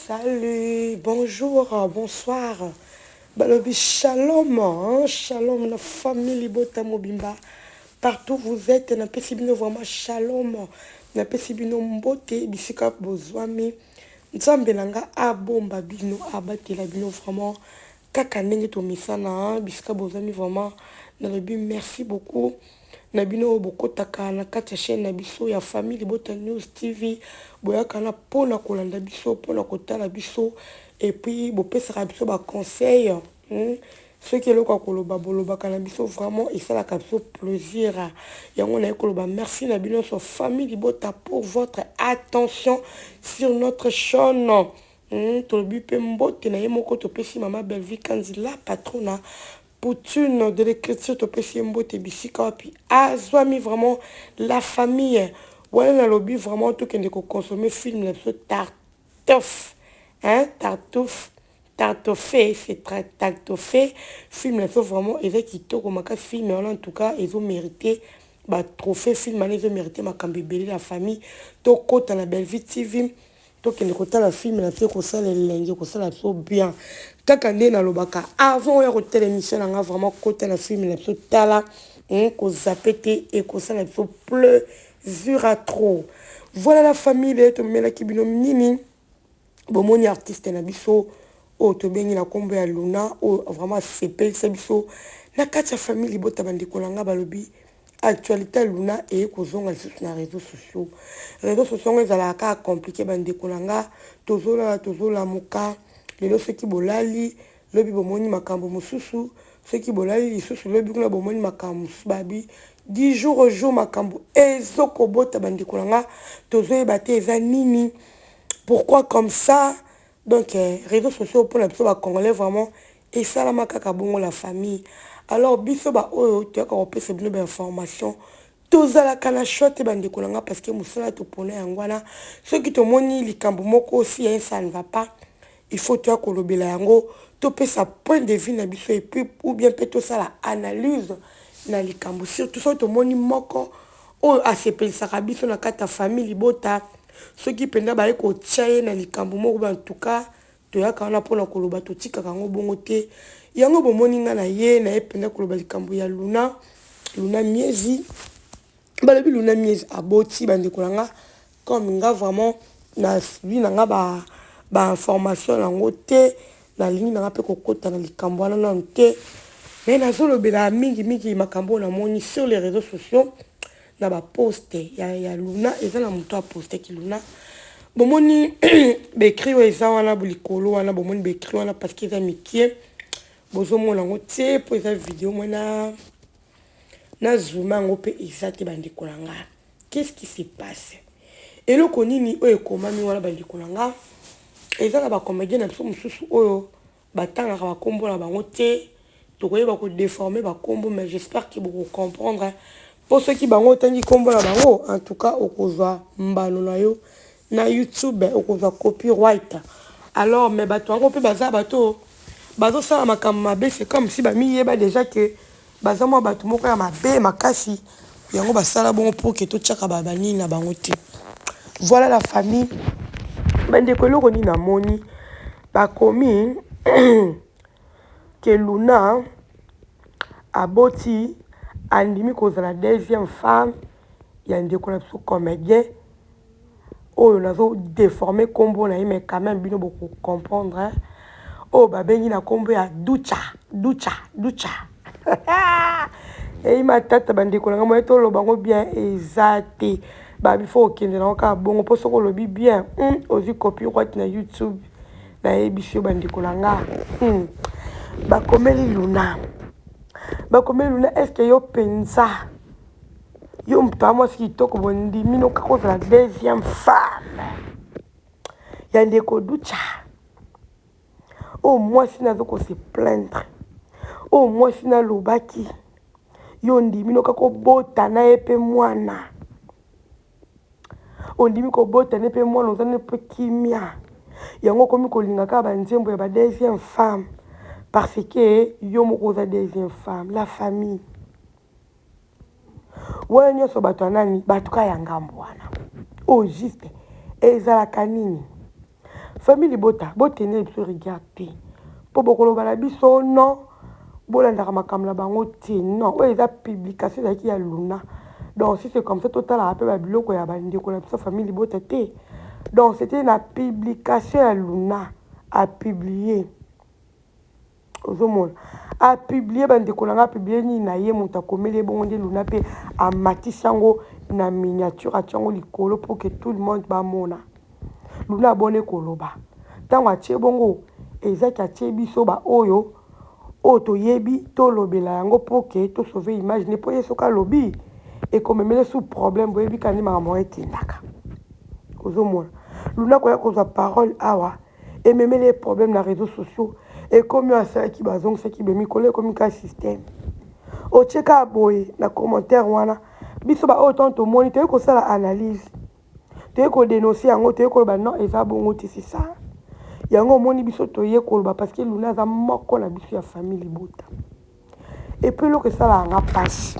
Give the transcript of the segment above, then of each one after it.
Salut, bonjour, bonsoir. Balobi shalom, hein, shalom na famille libota mobimba. Partout vous êtes, napesi bino vraiment shalom. Napesi bino mbote bisika bozwami. Nzambe na nga abomba bino, abatela bino vraiment kaka ndenge tomesana bisika bozwami vraiment. Nalobi merci beaucoup na bino oyo bokotaka na kati ya chaîne na biso ya famille libota news tv boyaka na mpona kolanda biso mpona kotala biso et puis bopesaka biso baconseil Soki eloko ya koloba bolobaka na biso vraiment esalaka biso plaisir yango naye koloba merci na bino nyonso famille libota pour votre attention sur notre chaîne. Tolobi mpe mbote na ye moko topesi mama Bellevue Kanzi la patrona Poutine de l'écriture topesi ye mbote bisika wapi azwami vraiment la famille wana nalobi vraiment tokende koconsommer film na biso Tartuffe, hein, Tartuffe Tartuffe, c'est Tartuffe film na biso vraiment eza kitoko makasi film wana en tout cas ezomérite batrophée film wana ezomérite makambo ebele la famille tokɔta na Bellevue TV tokende kotala film na biso kosala elenge kosala biso bien kaka nde nalobaka avant oya kotala émission na nga vraiment kota na film na biso tala kozapper te ekosala biso plaisir à trop. Voilà la famille lelo tomelaki bino nini bomoni artiste na biso oyo tobengi na nkombo ya Luna oyo vraiment asepelisa biso na kati ya famille libota. Bandeko na nga balobi actualité ya Luna eye kozonga lisusu na réseaux sociaux. Réseaux sociaux yango ezalaka kaka compliqué bandeko na nga tozolala tozolamuka lelo soki bolali lobi bomoni makambo mosusu soki bolali lisusu lobi kuna bomoni makambo mosusu babi du jour au jour makambo ezokobota bandeko na nga tozoyeba te eza nini pourquoi comme ça. Donc réseaux sociaux mpona biso bacongolais vraiment esalama kaka bongo la famille. Alors biso baoyo toyaka kopesa bino bainformation tozalaka na choix te bandeko na nga parce que mosala topona yango wana soki tomoni likambo moko si ya ça ne va pas, il faut toya kolobela yango topesa point de vue na biso et puis ou bien mpe tosala analyse na likambo surtout soki tomoni moko oyo asepelisaka biso na kati ya famille libota soki mpenza baye kotia ye na likambo moko ba en tout cas toyaka wana mpona koloba totikaka yango bongo te yango bomoni nga na ye na ye mpenza koloba likambo ya Luna Luna Miezi. Balobi Luna Miezi aboti bandeko na nga comme nga vraiment nazwi na nga bainformation yango te nalingi na nga mpe kokɔta na likambo wana nanu te mais nazolobela mingimingi makambo oyo namoni sur les réseaux sociaux na baposte ya Luna eza na moto aposteki Luna bomoni baécrit oyo eza wana likolo wana bomoni baécrit wana parce que eza mike bozomona yango te mpo eza video mwana nazuma yango mpe eza te bandeko na nga. Qu'est-ce qui se passe? Eloko nini oyo ekomami wana bandeko na nga eza na bacomédien na biso mosusu oyo batangaka bakombo na bango te tokoyeba kodéformer bakombo mais j'espère que bokocomprendre mpo soki bango otangi nkombo na bango en tout cas okozwa mbano na yo na YouTube okozwa copyright. Alors mais bato yango mpe baza bato bazosala makambo mabe c'est comme si bamiyeba déjà que baza mwa bato moko ya mabe makasi yango basala bongo pour que totiaka banini na bango te. Voilà la famille bandeko eloko nini namoni bakomi que Luna aboti andimi kozala deuxième femme ya ndeko na biso comédien oyo nazodéformer nkombo na ye mais quand même bino bokocomprendre oyo babengi na nkombo ya Ducha Ducha Ducha eyi matata bandeko na ngai moye toloba yango bien eza te babi fo okende nango kaka bongo mpo soki olobi bien ozwi copyright na YouTube nayebisi yo bandeko na nga bakomeli Luna bakomeli Luna est-ce yo mpenza yo moto ya mwasi kitoko bondimi no kaka ozala deuxième femme ya ndeko Ducha oyo mwasi nazo kose plaindre oyo mwasi nalobaki yo ondimi no kaka obota na ye mpe mwana ondimi kobota ne mpe mwana oza ne mpe kimia yango okomi kolinga kaka banzembo ya ba deuxième femme parce que yo moko oza deuxième femme. La famille wana nyonso bato ya nani bato ka ya ngambo wana oyo juste ezalaka nini. Famille libota, botenir biso rigueur te mpo bokoloba na biso non, bolandaka makambo na bango te. Non, oyo eza publication ezalaki ya Luna. Donc si c'est comme ça, totalaka mpe babiloko ya bandeko na biso famille libota te. Donc c'était na publication ya Luna, apublier. Ozomona, apublier, bandeko na nga, apublier nini na ye, moto akomeli ye bongo nde Luna mpe amatisi yango na miniature, atia yango likolo pour que tout le monde bamona. Luna abone koloba ntango atie bongo, ezaki atie biso baoyo oyo toyebi, tolobela yango mpo ke tosauver image ne, mpo ye soki alobi ekomemele su problème. Boyebi kaka nde makambo yango ekendaka. Ozomona, Luna koya kozwa parole awa, ememeli ye problème na réseaux sociaux. Ekomi oyo asalaki, bazongisaki be mikolo, ekomi kaka système. Otie kaka boye na commentaire wana, biso baoyo ntango tomoni, toyei kosala analyse, toyei kodénoncer yango, toyei koloba non, eza bongo te. C'est ça yango omoni biso toye koloba, parce que Luna aza moko na biso ya famille libota. Et puis eloko esalaka nga mpasi,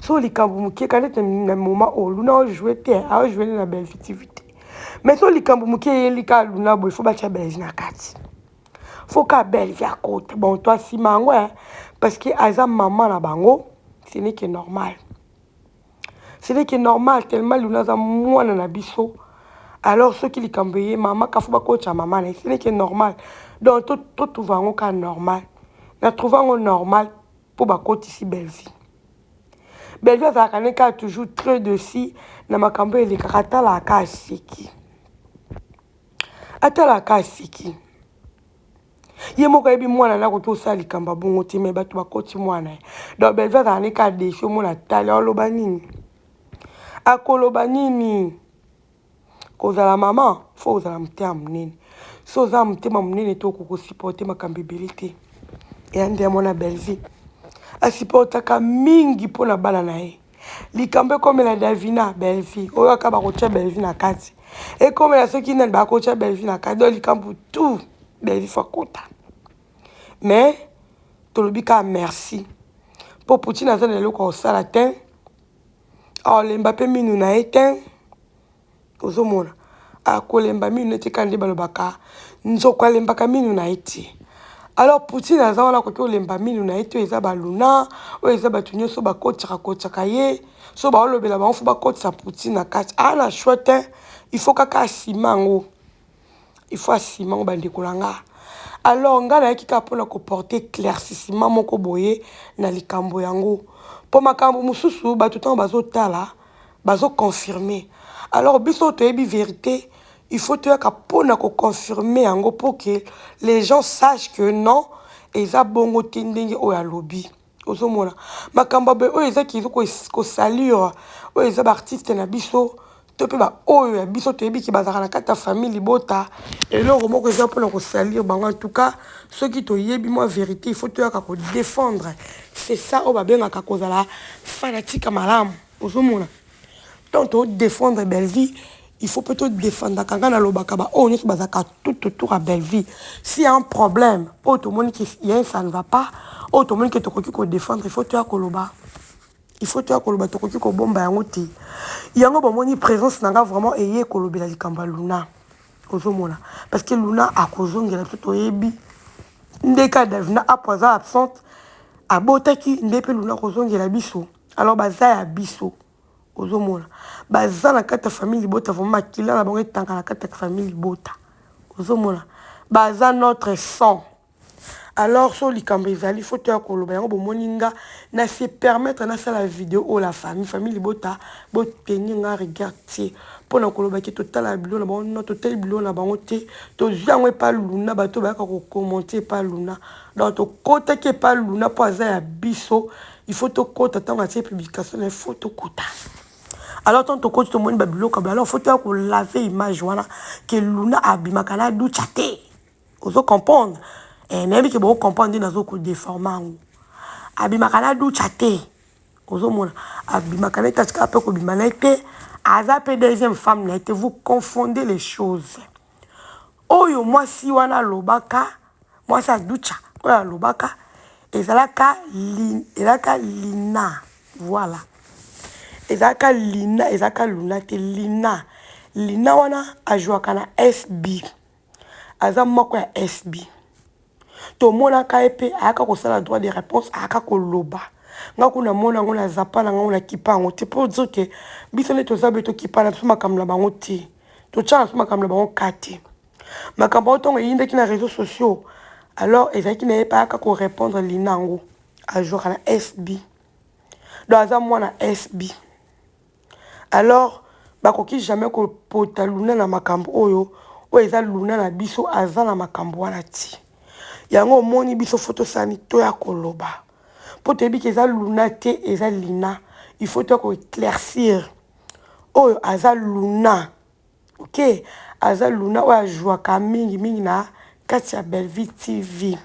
so likambo moke ka neti na moment oyo Luna ajoue te, ajoue nde na Bellevue TV te, mais so likambo moke eyeli kaka Luna boye, faut batya Bellevue na kati, faut ka Bellevue akota. Bon, to asima yango, parce que aza mama na bango. Ce n'est que normal, ce n'est que normal, tellement Luna aza mwana na biso. Alors soki likambo eye mama ka, faut bakotya mama na ye. Ce n'est que normal. Donc totrouver yango kaka normal, na trouve yango normal mpo bakotisi Bellevue. Bellevue azalaka ne kaka toujours très dessus na makambo elekaka, atalaka aseki, atalaka aseki. Ye moko ayebi mwana na akoki kosala likambo ya bongo te, mais bato bakoti mwana ye. Donc Bellevue azalaka ne kaka dessus. Omona atali, aloba nini? Akoloba nini? Kozala mama, faut kozala motema monene. So oza motema monene te, okoki kosupporter makambo ebele te. Eya nde ya mwana Bellevue asupportaka mingi mpona bana na ye. Likambo ekomela Davina, Bellevue oyo aka bakotia Bellevue na kati. Ekomela soki nani, bakotia Bellevue na kati. Donc likambo tout, Bellevue faut akota. Mais tolobi kaka merci, mpo Poutine aza na eloko ya kosala te, aolemba mpe minu na ye te. Ozomona, akolemba minu neti kaka nde balobaka nzoko alembaka minu na ye te. Alors Poutine aza wana, akoki kolemba minu na ye te. Oyo eza baluna, oyo eza bato nyonso bakotiaka kotiaka ye, so baolobela bango, faut bakotisa Poutine na kati. Aa na choix te, il faut kaka asima yango, il faut asima yango, bandeko na nga. Alors ngai nayaki kaka mpona koporter éclaircissement moko boye na likambo yango, mpo makambo mosusu bato ntango bazotala, bazoconfirmer. Alors biso toyebi vérité, il faut toyaka mpona koconfirmer yango pour que les gens sachent que non, eza bongo te ndenge oyo alobi. Ozomona, makambo boye oyo ezaki eza kosalir oyo eza baartiste na biso to mpe baoyo ya biso toyebi ke bazalaka na kati ya famille libota, eloko moko eza mpona kosalir bango. En tout cas, soki toyebi mwa vérité, il faut toyaka kodéfendre. C'est ça oyo babengaka kozala fanatique malamu. Ozomona, donc todéfendre Bellevue, il faut mpe todéfendaka. Ngai nalobaka, baoyo nyonso bazalaka tout autour ya Bellevue, s'il y a un problème oyo tomoni ke ya ça ne va pas, oyo tomoni ke tokoki kodéfendre, il faut toya koloba, il faut toya koloba. Tokoki kobomba yango te. Yango bomoni présence na nga vraiment eye kolobela likambo ya Luna. Ozomona, parce que Luna akozongela biso, toyebi ndeka Davina apo aza absente, abotaki nde mpe Luna akozongela biso. Alors baza ya biso. Ozomona, baza na kati ya famille libota, vraiment makila na bango etanga na kati ya famille libota. Ozomona, baza notre sang. Alors so likambo ezali, faut toya koloba yango. Bomoni nga na se permettre nasala video oyo, la famille, famille libota, botenir nga rigueur te mpona koloba ke totala bilo na bango. No, totali bilo na bango te, tozwi yango epa Luna. Bato bayaka kocommenter epa Luna, donc tokɔtaki epa Luna mpo aza ya biso. Il faut tokɔta ntango atie publication na, il faut tokɔta. Alors ntango tokɔti, tomoni babiloko. Alors faut toya kolaver image wana ke Luna abimaka na Ducha te. Ozo comprendre? Nayebi ke bokocomprendre nde nazo kodéformer yango. Abimaka na Ducha te. Ozomona, abimaka na ye te, atikaka mpe kobima na ye te, aza mpe deuxième femme na ye te. Vous confondez les choses. Oyo mwasi wana alobaka, mwasi aducha oyo alobaka, ezalaka Lina. Voilà, ezalaka Lina, ezalaka Luna te. Lina, Lina wana ajwaka na SB. Aza moko ya SB. Tomonaka ye mpe ayaka kosala droit de réponse, ayaka koloba. Nga kuna mona yango na zapa na ngango na kipa yango te, mpo dire ke biso nde toza boye, tokipa na biso makambo na bango te, totya na biso makambo na bango ka te. Makambo yango ntongo eyindaki na réseaux sociaux, alors ezalaki na ye mpe ayaka korépondre Lina yango ajouaka na SB, donc aza mwana SB. Alors bakoki jamais kopota Luna na makambo oyo. Oyo eza Luna na biso, aza na makambo wana ti. Yango omoni biso fo tosani toya koloba, mpo toyebi ke eza Luna te, eza Lina. Il faut toya koéclaircir oyo aza Luna. Ok, aza Luna oyo ajwaka mingimingi na kati ya Bellevue TV.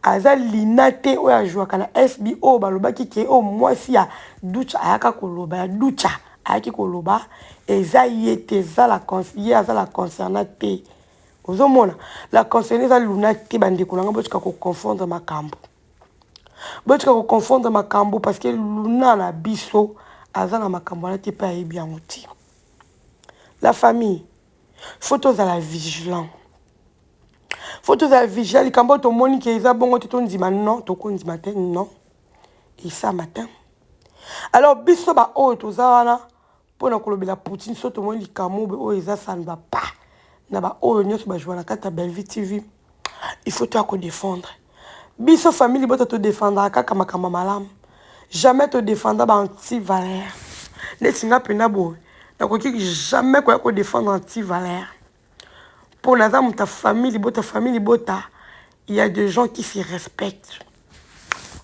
Aza Lina te oyo ajwaka na SB, oyo balobaki ke oyo mwasi ya Ducha ayaka koloba, ya Ducha ayaki koloba, eza ye te. Eza la ye aza la concernée te. Ozomona, la concernée eza Luna te. Bandeko na nga, botika koconfondre makambo, botika koconfondre makambo, parce que Luna na biso aza na makambo wana te, mpe ayebi yango te. La famille, faut tozala vigilant, faut tozala vigilant. Likambo oyo tomoni ke eza bongo te, tondima? Non, tokondima te, non, esama te. Alors biso baoyo toza wana mpona kolobela Poutine, so tomoni likambo oyo eza, ça ne va pas na baoyo nyonso bajwa na kati ya Bellevue TV, il faut toya kodéfendre. Biso famille libota, todéfendaka kaka makambo malamu, jamais todéfenda baanti valeur. Neti nga mpena boye, nakoki jamais koya kodéfendre anti valeur, mpo naza moto ya famille libota. Famille libota, il y a des gens qui se respectent.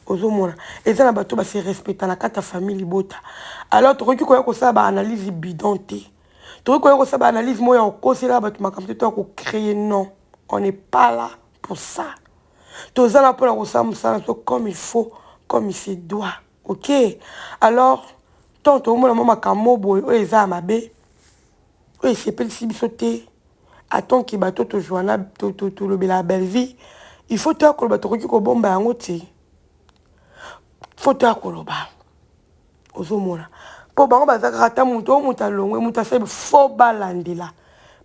Ozomona, eza na bato base respecta na kati ya famille libota. Alors tokoki koya kosala baanalyse bidon te, tokoki koya kosala baanalyse moko ya kokosela bato makambo te, to ya kocréer. Non, on n'est pas là pour ça. Toza na mpona kosala mosala na biso comme il faut, comme il se doit. Ok, alors ntango tokomona mwa makambo boye oyo eza ya mabe, oyo esepelisi biso te, atonki bato tozwa tolobela Bellevue, il faut toya koloba. Tokoki kobomba yango te, faut toya koloba. Ozomona, mpo bango baza kaka ata moto oyo, moto alongwe, moto asali, fo balandela.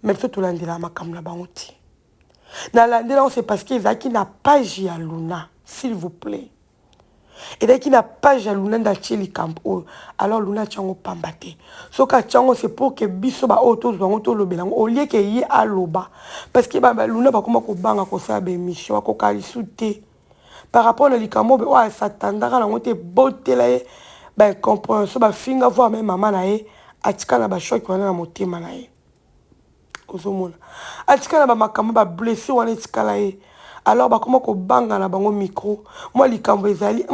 Mais biso tolandela makambo na bango te. Nalandela yango, c'est parce que ezalaki na page ya Luna. S'il vous plaît, ezalaki na page ya Luna nde atie likambo oyo. Alors Luna atia yango pamba te. Soki atia yango, c'est pour que biso baoyo tozwa yango, tolobela yango, au lieu ke ye aloba, parce que Luna bakoma kobanga kosala baémission, bakoka lisu te par rapport na likambo oyo asatandaka nango te. Botela ye baincompréhension, bafinga, voire même mama na ye. Atika na bachocs wana na motema na ye. Ozomona, atika na bamakambo, bablessure wana etikala ye. Alors bakoma kobanga na bango micro. Mwa likambo ezali,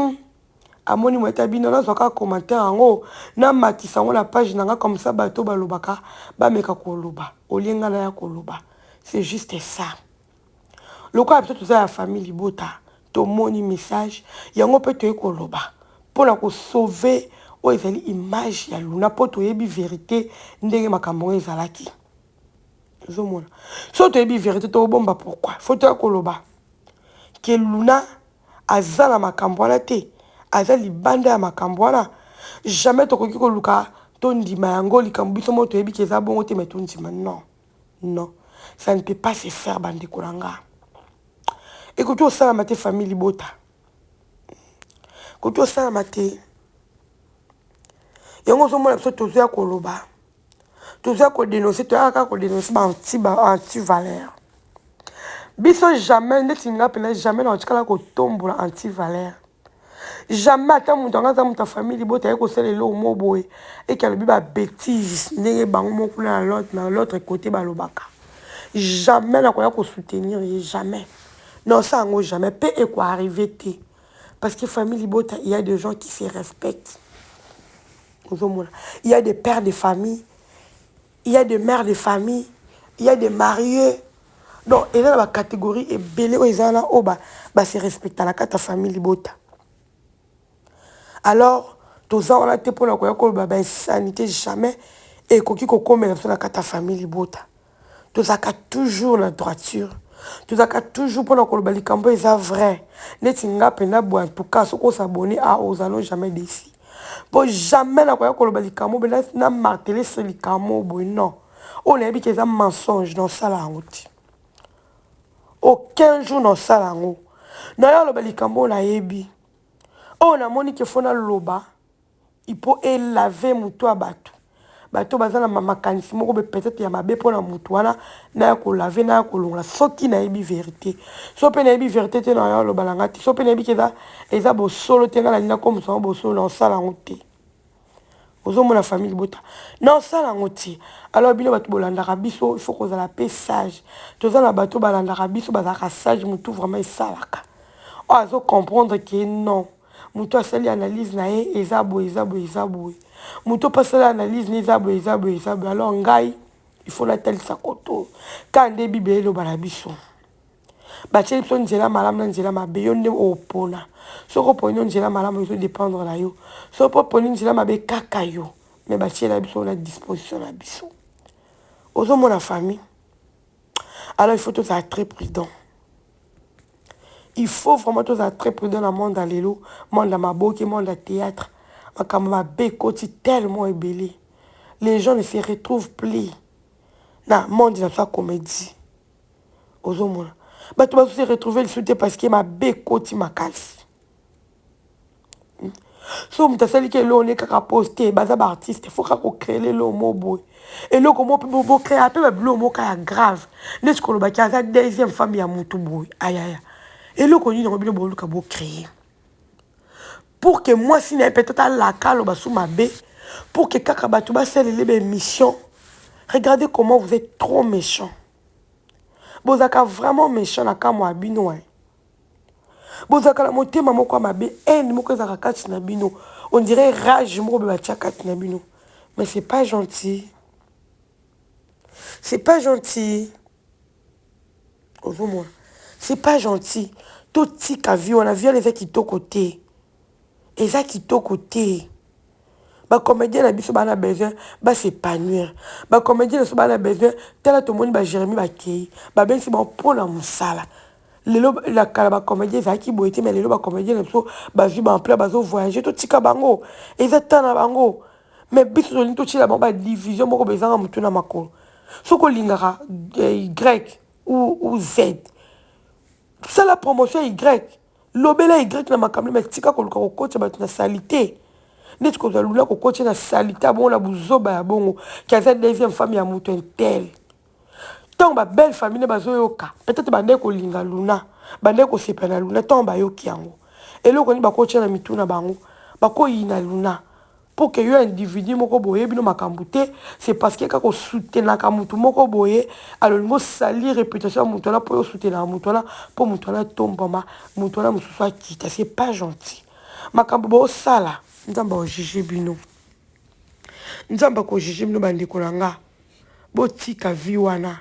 amoni mo ete bino nazwa kaka commentaire yango, namatisa yango na page na nga, comme ça bato balobaka bameka koloba au lieu nga na ya koloba. C'est juste ça. Lokola biso toza ya famille libota, tomoni message yango mpe toye koloba mpona kosauver oyo ezali image ya Luna, mpo toyebi vérité ndenge makambo yango ezalaki. Ozomona, so toyebi vérité, tokobomba pourquoi? Faut toya koloba ke Luna aza na makambo wana te, aza libanda ya makambo wana. Jamais tokoki koluka tondima yango, likambo biso moko toyebi ke eza bongo te, mais tondima. Non, non, ça ne peut pas se faire. Bandeko na nga, ekoki osalama te. Famille libota, ekoki osalama te. Yango ozomona, biso tozoya koloba, tozoya kodénoncer, toyaka kaka kodénoncer baanti valeur. Biso jamais, ndeti nga mpena, jamais na otikala kotombola anti valeur, jamais. Ata moto yango aza moto ya famille libota, aye kosala eloko mo boye, eke alobi babêtises ndenge bango moko kuna na l'autre côté balobaka, jamais nakoya kosoutenir ye, jamais. Non, ça yango jamais mpe ekoarriver te, parce que famille libota, il y a des gens qui se respectent. Ozomona, il y a des pères de famille, il y a des mères de famille, il y a des mariés. Donc eza na bacatégorie ebele oyo eza wana, oyo base respecta na kati ya famille libota. Alors toza wana te mpona koya koloba bainsanité. Jamais ekoki kokomela biso na kati ya famille libota. Tozalaka toujours na droiture, tozalaka toujours mpona koloba likambo eza vrai. Neti nga mpena boye, en tout cas soki os'abonner a ozalo jamais déçu, mpo jamais nakoya koloba likambo boye na marteler sur likambo boye. Non, oyo nayebi ke eza mensonge, nasala yango te. Aucun jour naosala yango. Nayo aloba likambo oyo nayebi, oyo namoni ke fo naloba ipo elave motu ya bato. Bato baza na makanisi moko be peut-être ya mabe mpona motu wana, naya kolave, naya kolongola. Soki nayebi vérité, so mpe nayebi vérité te, naya oloba na nga te. So mpe nayebi ke eza bosolo te, nga nalingi nakomisa yango bosolo, naosala yango te. Ozomona, famille libota, naosala yango te. Alors bino bato bolandaka biso, il faut kozala mpe sage. Toza na bato balandaka biso, bazalaka sage. Motu vraiment esalaka oyo azocomprendre ke non, moto asali analyse na ye, eza boye, eza boye, eza boye. Moto mpe asali analyse na, eza boye, eza boye, eza boye. Alors ngai, il faut natalisa koto kaka nde Bible eloba na biso. Batieli biso nzela malamu na nzela mabe, yo nde opona. Soki oponi yo nzela malamu, ezodépendre na yo. Soki mpo oponi nzela mabe, kaka yo. Mais batiela biso na disposition na biso. Ozomona, famille? Alors il faut tozala très prudent. Il faut vraiment tozala très prudent na monde ya lelo, monde ya maboke, monde ya théâtre. Makambo mabe ekoti tellement ebele, les gens ne se retrouvent plus na monde na biso ya comédie. Ozomona, bato bazo se retrouve lisusu te parce que mabe ekoti makasi. So moto asaliki eloko ne kaka poste, baza baartiste, fo kaka kocréer eloko mo boye, eloko mo mpe bocréa mpe babiloko moko ya grave, neti kolobaki aza deuxième femme ya motu boye. Ayaya, eloko nini yango bino boluka bocréer pour que mwasi na ye peut-être alaka, aloba su mabe, pour que kaka bato basalele baémission? Regardez comment vous êtes trop méchant. Bozalaka vraiment méchant na kamwa ya bino. Bozalaka na motema moko ya mabe, haine moko ezalaka kati na bino, on dirait rage moko boye batia kati na bino. Mais c'est pas gentil, c'est pas gentil. Ozomona, c'est pas gentil. Totika vie wana. Vie wana eza kitoko te, eza kitoko te. Bacomédien na biso bana besoin bas'épanouir. Bacomédien na biso bana besoin. Tala, tomoni baJérémi bakei, babengisi bango mpona mosala. Lelo, na kala bacomédien ezalaki boye te, mais lelo bacomédien na biso bazwi baemploi, bazovoyage. Totika bango, eza ta na bango. Mais biso tolingi totiela bango badivision moko bezanga motu na makolo. Soki olingaka y ou z, sala promotion y, lobela y na makambo. Mais tika koluka kokotisa bato na saleté, neti kozwa lula kokotisa na saleté ya bongo, na buzoba ya bongo, ki aza deuxième femme ya moto un tel. Ntango babelle famille nde bazoyoka, peut-être bandeki kolinga Luna, bandeki kosepela na Luna, ntango bayoki yango, eloko nini bakotia na mitu na bango? Bakoyina Luna mpo ke yo individu moko boye, bino makambo te. C'est parce que kaka osoutenaka motu moko boye, alolingi osali réputation ya motu wana, mpo yo osoutenaka motu wana, mpo motu wana atombama, motu wana mosusu akita. C'est pas gentil makambo boosala. Nzambe akojuge bino, Nzambe akojuge bino. Bandeko na nga, botika vie wana.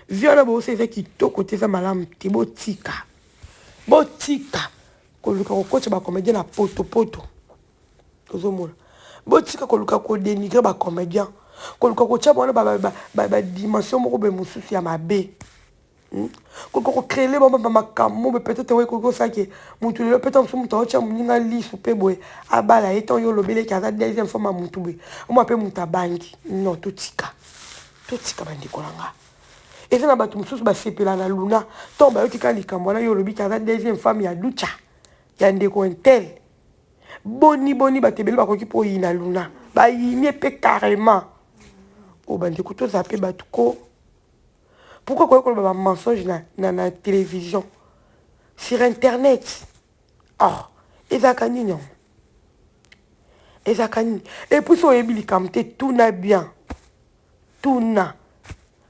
Vie wana boosa eza kitoko te, eza malamu te. Botika, botika koluka kokotisa bacomédien na potopoto. Ozomona, botika koluka kodénigrer bacomédien, koluka kotia bango badimension moko boye mosusu ya mabe, Koluka kocréer bango bamakambo boye, peut-être oyo ekoki osalaki motu lelo, peut-être mosusu moto aotya moninga lisu mpe boye, abala ye. Ntango yo olobeleki aza deuxième femme ya motu boye, omwa mpe moto abangi. Non, totika, totika, bandeko na nga. Eza na bato mosusu basepela na Luna. Ntango bayoki kaka likambo wana, yo olobiki aza deuxième femme ya Ducha, ya ndeko un tel, boni boni bato ebele bakoki mpo oyina Luna, bayini mpe carrément. Oyo bandeko, tozala mpe bato ko. Pourquoi koya koloba bamensonge na télévision, sur internet? Or ezalaka nini yango? Ezalaka nini? Et puis so oyebi likambo te, tuna bien, tuna.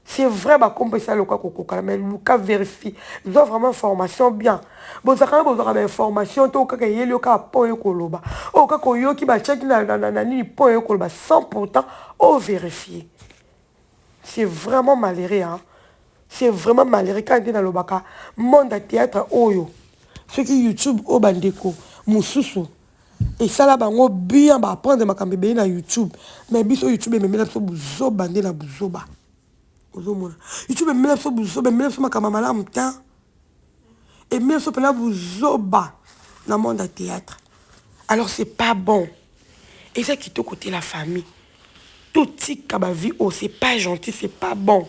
C'est vrai, bakombo esala lokola kokokana, mais luka, vérifie, zwa vraiment information bien. Bozalaka na, bozwaka bainformation to kaka eyeli yo kaka mpo oyo koloba, oyo kaka oyoki batiaki na nini, mpo oyo koloba sans pourtant ovérifie. C'est vraiment malheureux, hein? C'est vraiment malheureux. Kaka nde nalobaka, monde ya théâtre oyo, soki YouTube oyo, bandeko mosusu esala bango bien, baapprendre makambo ebele na YouTube. Mais biso, YouTube ememela biso buzoba nde na buzoba. Ozomona, YouTube ememela biso buzoba, ememela biso makambo malamu te, ememela biso mpena buzoba na monde ya théâtre. Alors c'est pas bon, eza kitoko te. La famille, totika bavie oyo, c'est pas gentil, c'est pas bon.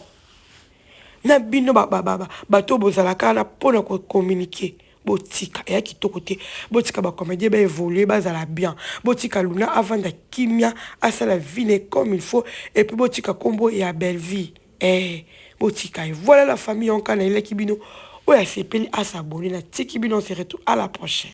Na bino bato oyo bozalaka wana mpona kocommuniquer, botika, eya kitoko te. Botika bacomédien baévolue, bazala bien. Botika Luna avanda kimia, asala vie ne comme il faut. Et puis botika nkombo ya Bellevie, eh, botika ye. Voilà la famille, onka na eleki bino oyo asepeli asabonner. Natiki bino, on se retrouve à la prochaine.